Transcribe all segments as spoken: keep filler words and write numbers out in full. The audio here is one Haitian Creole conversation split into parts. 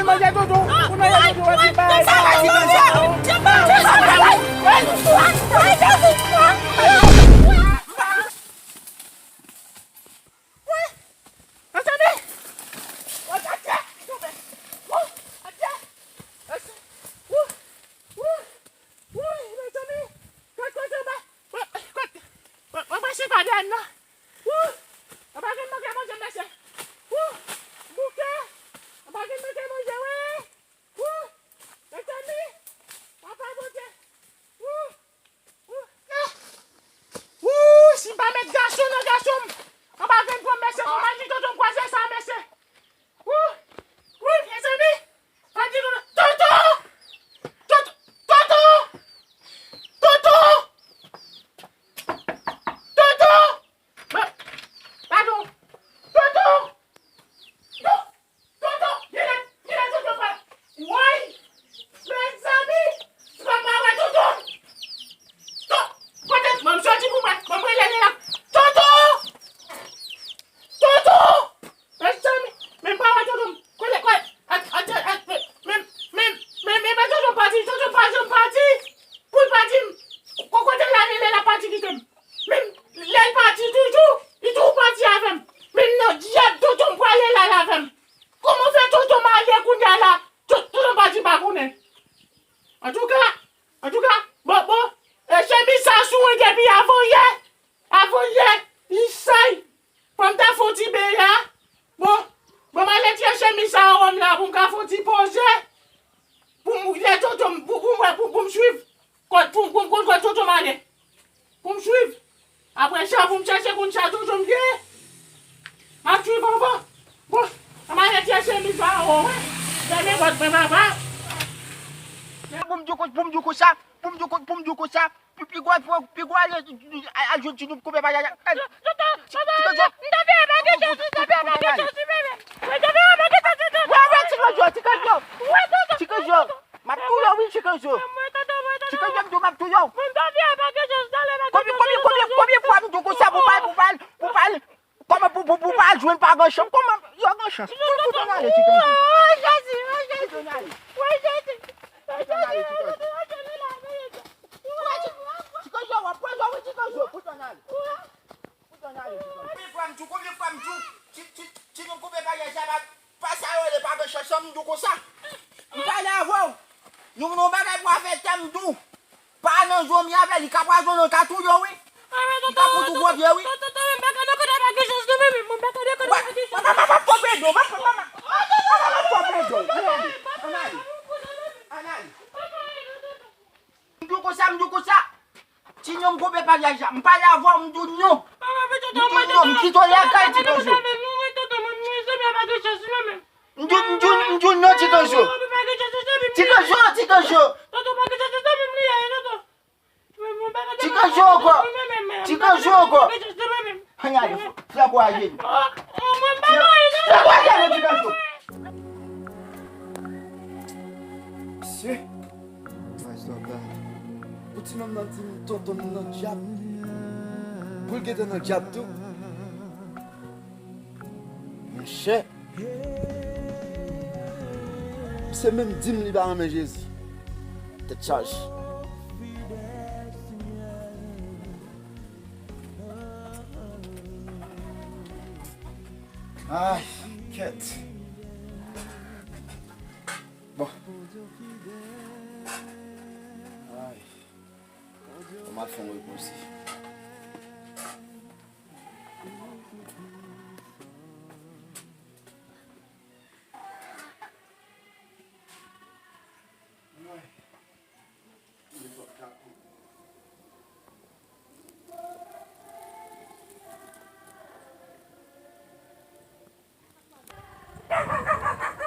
Manje tonton, ou manje tonton, ou di bay. Mezanmi! Wouy, atè! Wouy, atè! Wouy, wouy, wouy, mezanmi! Kot, kot, anba? Kot, kot, kot, kot, mwen pa chita dèyè m nan. Wouy! Anba gen manje, manje, mesye! Wouy! Bouke! Anba gen manje, manje, wi! Wouy! Mezanmi! Papa Bondye! Wouy! Wouy! Ah! Wouy! Si m pa met gason nan gason m, anba gen gwo mesye, kòman di tonton m kwaze sa, mesye? Wouy! Wouy, mezanmi! Anba di tonton! Tonton! Tonton! Tonton! Tonton! Mè, padon! Tonton! Tonton! Tonton! Genlè, genlè tonton pral. Woy! Mezanmi! M pa ka wè tonton! Ton-, kote, ban m soti pou mwen, ban m rele Lela. Tonton! Tonton! Mezanmi! Men m pa wè tonton! Kote, kote, at, at, at, men, men, men, men, men tonton pati, tonton pa janm pati! Pou l pa di m, ko-, kote l ale, Lela pati kite m. Men lè l pati toujou, li toujou pati avè m. Men nan dyab tonton m pwale la l avè m. Kòman fè tonton m ale kounye a la? Ton-, tonton m pati m pa konnen. Antouka, antouka, bon, bon, e chemiz sa sou mwen depi avanyè, avanyè, li sal. Fò m ta fè yon ti beny la. Bon, bon, m ale tire chemiz sa anwo m la pou m ka fè yon ti poze. Pou m, lè tonton m, pou, pou m wè, pou, pou m swiv. Kot, pou, pou m konn kot tonton m ale. Pou m swiv. Apre sa, pou m chèche konn sa tonton m ye. M ap swiv anvan. Bon, m ale tire chemiz la anwo, wi. Fèmen pòt mwen, papa. Pou m di w kon-, pou m di w konsa, pou m di w kon-, pou m di w konsa, pi, pi gwo, pi, pi gwo ale, al jwenn ti nou koupe pa yaya. Ti, ti kozo. Wè, wè, ti kozo, ti kozo. Ti kozo. M ap touye w, wi, ti kozo. Ti kozo, m di w m ap touye w. Konbyen, konbyen, konbyen, konbyen fwa m di w konsa pou pa, pou pa, pou pa, kòman pou, pou, pou pa jwenn pa gen chans? Kòman yo gen chans? Pou, pou tonn ale, ti kozo. Pou tonn ale. Pou tonn ale, ti kozo. Ti kozo, w ap pran yo, wi, ti kozo. Pou tonn ale. Pou tonn ale, ti kozo. Konbyen fwa m di w, konbyen fwa m di w, ti, ti, ti nou koupe pa yaya sa pa. Pa sa yo rele pa gen chans, m di w konsa. M pale avè w. Nou gen yon bagay pou afè tè m di w. Pa nan zòmi avè l, li ka pwazonnen w, li ka touye w, wi. Li ka fout ou gwo pye, wi. Tonton, tonton, m pa ka nan kote pa gen chans, non, men, men, m pa ka nan kote pa gen chans. Papa, papa, papa, papa, papa, papa, papa, papa, ann ale, ann ale, ann ale. M di w konsa, m di w konsa. Ti non, m koupe paryaj la. M pale avè w, m di w non. M di w non, m kite w lakay, ti Kanjo. M di w, m di w, m di w non, ti Kanjo. Ti Kanjo, ti Kanjo. Ti Kanjo ankò. Ti Kanjo ankò. Ann ale, fè ankouraje nou. Fè ankouraje nou, ti Kanjo. Mesye. Pou ti nonm nan di m tonton m nan dyab. Pou l gentan nan dyab tou. Monchè. Se menm di m li pa renmen Jezi. Tèt chaje. Ay, kèt. Bon. Ay. Fò m al fè yon repoze.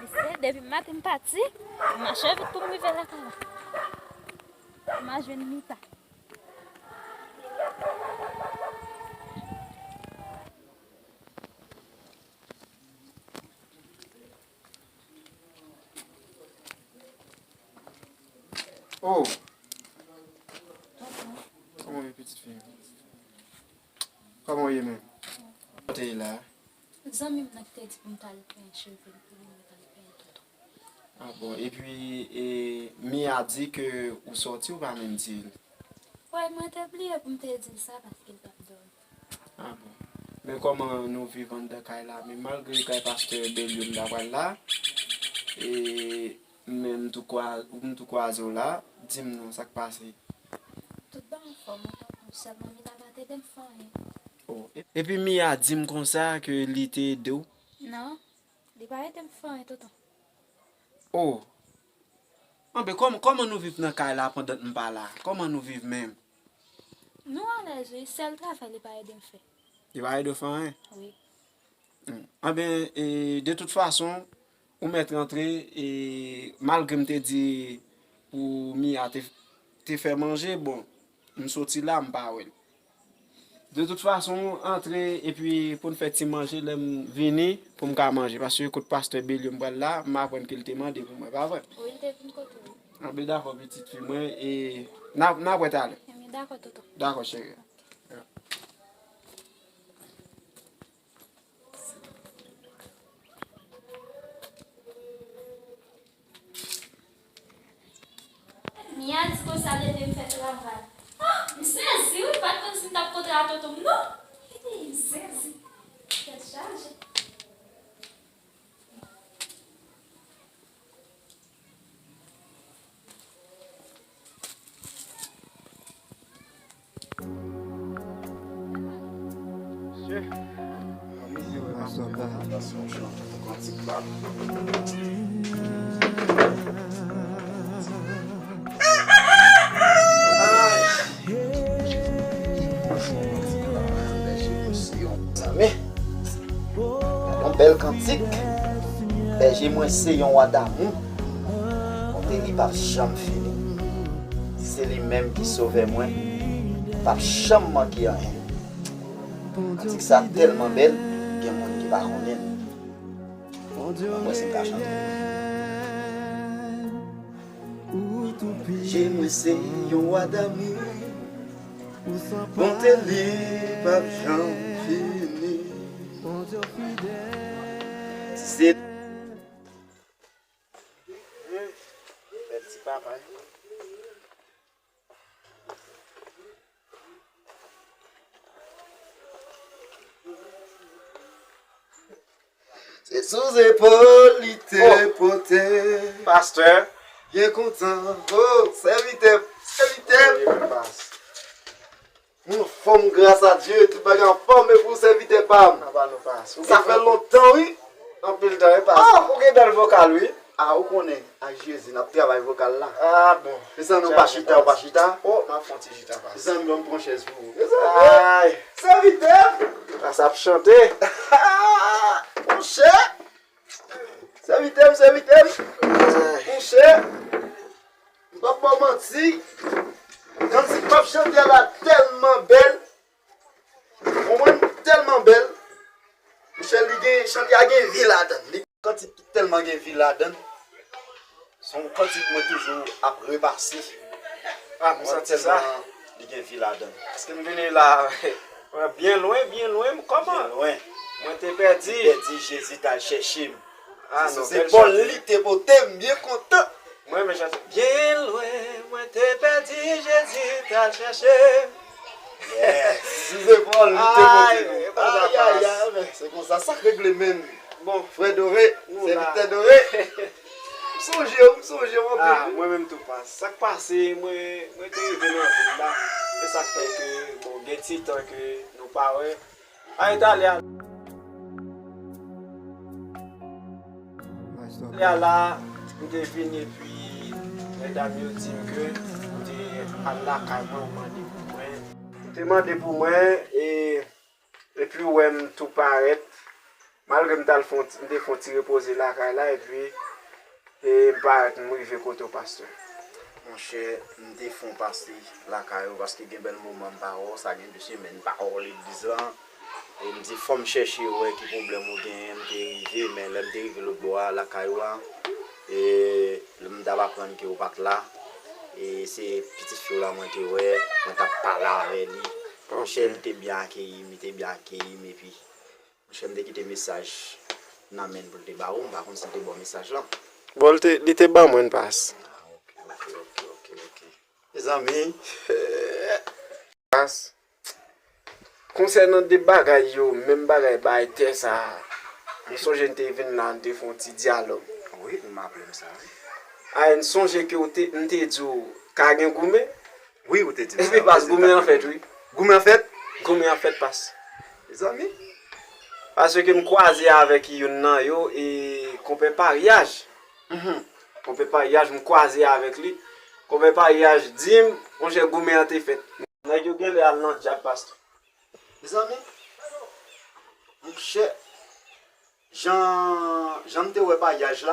Mesye, depi maten m pati, m mache vit pou m rive lakay la. M a jwenn mita. Oh! Kòman w ye, pitit fi m? Kòman w ye menm? Kote w ye la? Zanmi m nan ki te di pou m t al penyen cheve l pou li, mwen t al penyen tonton. Ah bon, epi e, Mia di ke ou sòti, ou pa menm di l. Wi, mwen te bliye pou m te di l sa paske l t ap dòmi. Ah bon. Men kòman nou viv anndan kay la? Men malgre kay pastè Belyou m ta pral la, e, men m tou kwa, m tou kwaze w la, di m non, sa k pase? Tout bagay anfòm, wi, tonton. Sèlman Mia pa t ede m fè anyen. Oh, e-, epi Mia di m konsa ke li te ede w? Non, li pa ede m fè anyen, tonton. Oh. Anben, kòm-, kòman nou viv nan kay la pandan m pa la? Kòman nou viv menm? Nou alèz, wi. Sèl travay li pa ede m fè. Li pa ede w fè anyen? Wi. Hmm. Anben, e, de tout fason, ou mèt rantre, e, malgre m te di pou Mia te, te fè manje, bon, m soti la, m pa wè l. De tout fason, antre epi pou n fè ti manje lè m vini, pou m ka manje. Paske kot pastè Belyou m pral la, m aprann ke l te mande pou mwen, pa vre? Wi, l te vin kote w. Anben, dakò, pitit fi mwen, e n a, n a wè talè. Ebyen, dakò, tonton. Dakò, cheri. Mia di konsa l ede m fè travay. Ah, m sezi wi, m pa t konn si m t ap kontre a tonton m non. Hey, m sezi. Tèt chaje. Yon bèl kantik. Bèje mwen se yon wa damou. Bonte li p ap janm fini. Se li menm ki sovè mwen. P ap janm manke anyen. Kantik sa tèlman bèl, gen moun ki pa konnen l. Mwen si m ka chante. Je mwen se yon wa damou. Bonte li p ap janm fini. Si se bèl ti papa. Se sou zepòl li te pote. Pastè. Byen kontan. Oh, sèvitè, sèvitè. Anfòm, gras a Dye, tout bagay anfòm, e pou sèvitè pa m. Sa fè lontan, wi. Anpil tan, wi, pastè. Oh, ou gen bèl vokal, wi. Ah, ou konnen, ak Jezi, n ap travay vokal la. Ah, bon. Mezanmi, ou pa chita, ou pa chita. Oh, m ap fè yon ti chita, pastè. Mezanmi, ban m pran chèz pou ou. Mezanmi. Ay. Sèvitè m! Sa ap chante. Monchè! Sèvitè m, sèvitè m! Monchè! M p ap ba w manti. Kantik m ap chante a la tèlman bèl. Ou konprann? Tèlman bèl. Monchè, li gen, chante a gen vi ladan l. Li gen kantik ki tèlman gen vi ladan l. Se yon kantik mwen toujou ap repase. Ah, m santi sa. Tèlman li gen vi ladan l. Paske m vini la, byen lwen, byen lwen, kòman? Byen lwen. Mwen te pèdi. Pèdi, Jezi t al chèche m. Ah, se non, sou zepòl li te pote m, byen kontan. Mwen, men chante. Byen lwen, mwen te pèdi, Jezi t al chèche m. Yes. Sou zepòl li te pote nou. Ay, ay, ay, men se konsa, sa k regle, men. Bon, frè Dore, sèvitè Dore. M sonje w, m sonje w anpil. Ah, mwen menm tou, pas. Sa k pase, mwen, mwen te rive nan vil la. E sa k fè ke, bon, gen ti tan ke nou pa wè. Ay, Italya. Italya la, m te vin epi medam yo di m ke m te al lakay mwen, ou mande pou mwen. Ou te mande pou mwen, e, epi ou wè m tou parèt. Malgre m t al fè yon ti, m te fè yon ti repoze lakay la, epi E m parèt, m rive kote w, pastè. Monchè, m te fè yon pase lakay ou, paske gen bèl moman m pa wè w, sa gen de semèn m pa wè w legliz lan. E m di fò m chèche wè ki pwoblèm ou genyen, m te rive, men lè m te rive lòt bò a, lakay ou a, e m t ap aprann ke ou pa t la. E se pitit fi w la mwen te wè, mwen t ap pale avè li. Monchè, li te byen akeyi m, li te byen akeyi m, epi Monchè, m te kite mesaj nan men l pou l te ba ou, m pa konn si l te ba w mesaj lan. Bon, li te, li te ban mwen pas. Ah, ok, ok, ok, ok. Mezanmi. Pas. Konsènan de bagay yo, menm bagay bay tè sa a, m sonje n te vin la, n te fè yon ti dyalòg. Wi, m raple m sa, wi. A, n sonje ke w te, m te di w, ka gen goumen? Wi, ou te di m sa. Epi pas, goumen an fèt, wi. Goumen an fèt? Goumen an fèt, pas. Mezanmi. Paske m kwaze avèk youn nan yo, e konpè Paryaj. Mhm. Konpè Paryaj, m kwaze avèk li. Konpè Paryaj di m, monchè, goumen an te fèt. Nèg yo genlè al nan dyab, pastè. Mezanmi, monchè, jan, jan m te wè Paryaj la,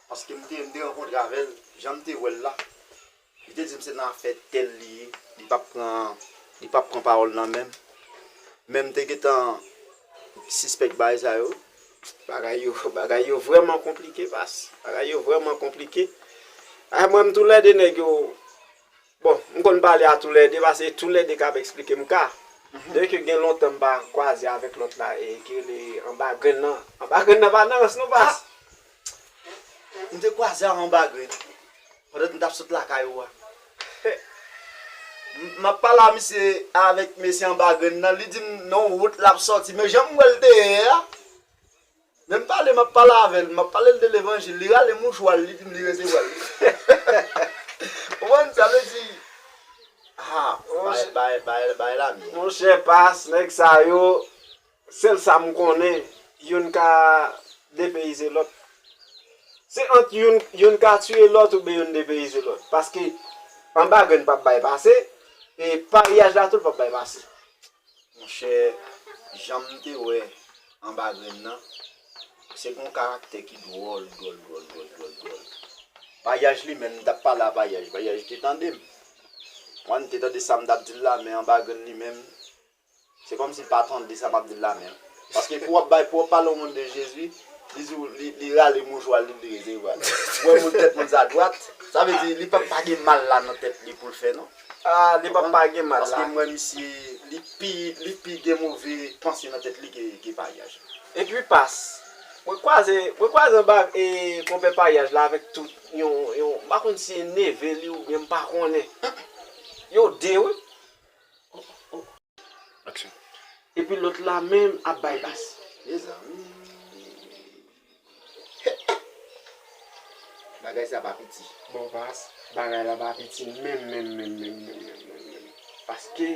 paske m te, m te rankontre avè l, jan m te wè l la, li te di m se nan afè tèl li ye, li p ap pran, li p ap pran pawòl nan men m. Men m te gentan sispèk bagay sa yo. Bagay yo, bagay yo vrèman konplike, pas. Bagay yo vrèman konplike. A, mwen, m toulède nèg yo, bon, m konn pale a toulède, paske toulède k ap eksplike m ka. Mhm. Depi ke gen lontan m pa kwaze avèk lòt la, e ki rele Anba Grenn nan. Anba Grenn nan pa nan rans non, pas. Ah! M te kwaze a Anba Grenn. Pandan m t ap sot lakay ou a. M, m ap pale a misye avèk mesye Anba Grenn nan, li di m nan wout l ap sòti, men jan m wè l te ye a. Men m pale, m ap pale avè l, m ap pale l de levanjil, li rale mouchwa l, li di m li resevwa l. Ou konprann sa vle di? Ah, bay, bay, bay, bay la, men. Monchè, pas, nèg sa yo, sèl sa m konnen, youn ka depeyize lòt. Se ant youn, youn ka tiye lòt oubyen youn depeyize lòt. Paske Anba Grenn p ap bay pase, e Paryaj la tou l p ap bay pase. Monchè, jan m te wè Anba Grenn nan, se gon karaktè ki dwòl, dwòl, dwòl, dwòl, dwòl, dwòl. Paryaj li menm, m t ap pale a Paryaj, Paryaj te tande m. Mwen, m te tande sa m t ap di l la, men Anba Grenn li menm, se kòmsi l pa tande sa m ap di l la menm. Paske pou w ap bay, pou w ap pale yon moun de Jezi, li di w, li, li rale mouchwa l, li, li resevwa l. Ou wè moun tèt moun sa dwat, sa vle di li p ap pa gen mal la nan tèt li pou l fè non. Ah, li p ap pa gen mal la. Paske m wè misye, li pi, li pi gen move panse nan tèt li ke, ke Paryaj. Epi pas, mwen kwaze, mwen kwaze anba, e, konpè Paryaj la avèk tout yon, yon, m pa konn si e neve li oubyen m pa konnen. Yo de, wi. Aksyon. Epi lòt la menm ap bay bas. Mezanmi. Bagay sa pa piti. Bon, bas, bagay la pa piti menm, menm, menm, menm, menm, menm, menm, menm. Paske,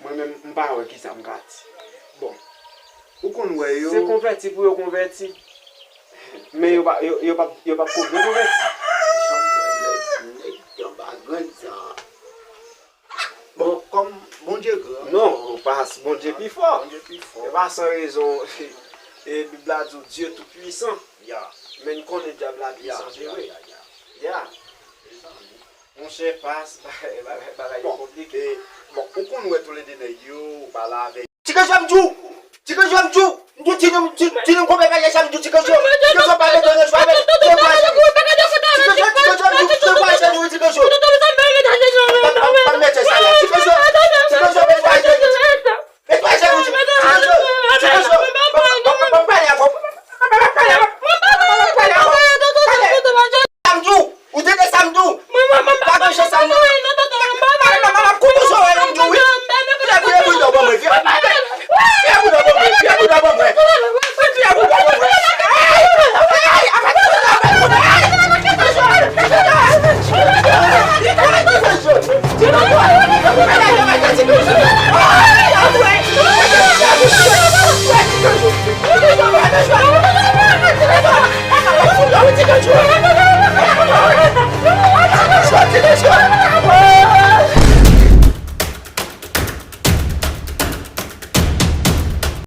mwen menm, m pa wè kisa m ka di. Bon, ou konn wè yo. Se konvèti pou yo konvèti. Men yo pa, yo, yo pa, yo pa ko-, yo konvèti. Jan m wè nèg, nèg anba grenn sa. Bon, kòm Bondye gran. Non, pas, Bondye pi fò. Bondye pi fò. E pa san rezon, e, Bib la di w, Dieu tout puissant. Ya. Men n konnen dyab la pwisan, se vre. Ya. Monchè, pas, bagay, bagay, bagay yo konplike. Bon, ou konn wè toulede nèg yo, ou pale avèk. Ti Kecho ap di w! Ti Kecho ap di w! M di w ti nonm, ti, ti nonm konpè pa janm di w Ti Kecho!